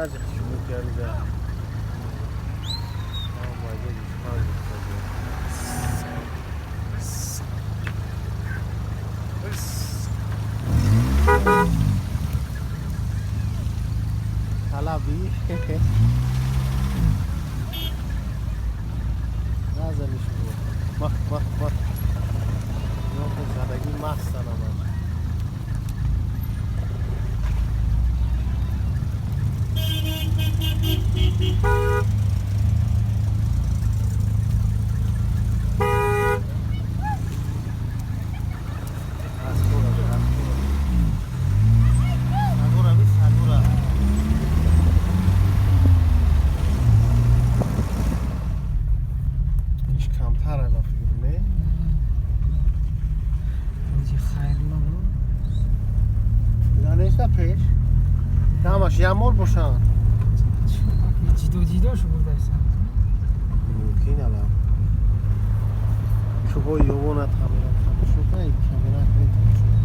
Наҷи шумо ки ҳамиҷа. Майда гӯсфанд гуфтагӣ. Талаби назани шумо. Мах, мах, мах. Задагӣ мастан ҳамаш. Иш камтар ба фикр, не? Ҳоҷи Хайрулло. Ина неста пеш? Ҳамаш ямол бошанд. Ҷидо ҷидо шу бурдайсан. Мумкин ала. Кӯҳои Ёвона камера тамошо кунед, камера кунед, тамошо.